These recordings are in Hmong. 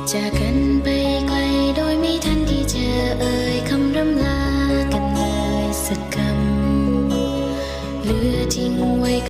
Chà cần bay quay đôi mi thân thì chờ ơi khăm râm la cần lời sật cầm lửa trình quay.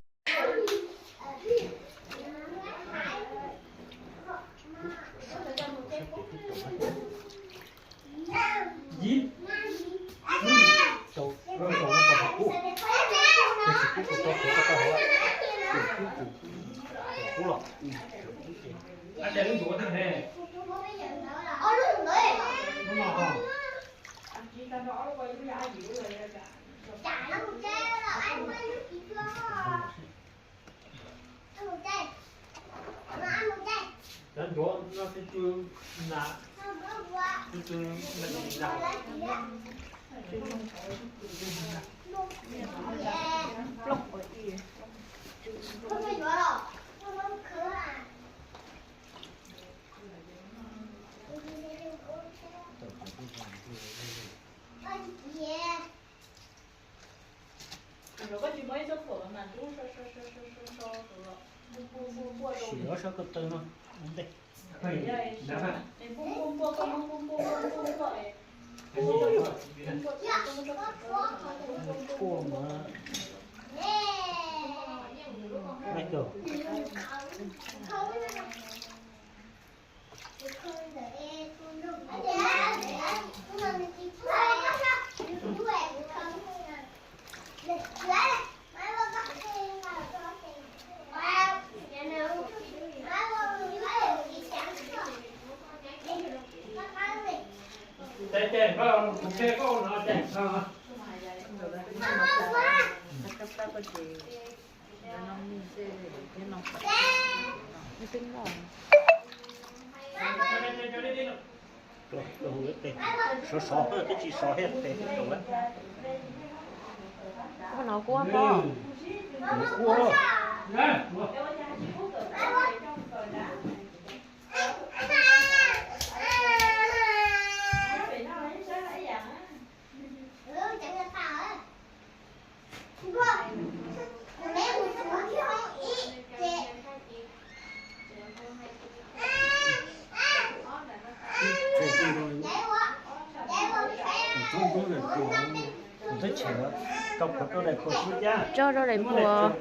Sim ob sab ko taw no ntej. Quaj mas. Michael. Sov sov, twb tsis sov thiab, tes tsis tau lawm. Ua no kuab pob. Kuab. Tso rau daim puas.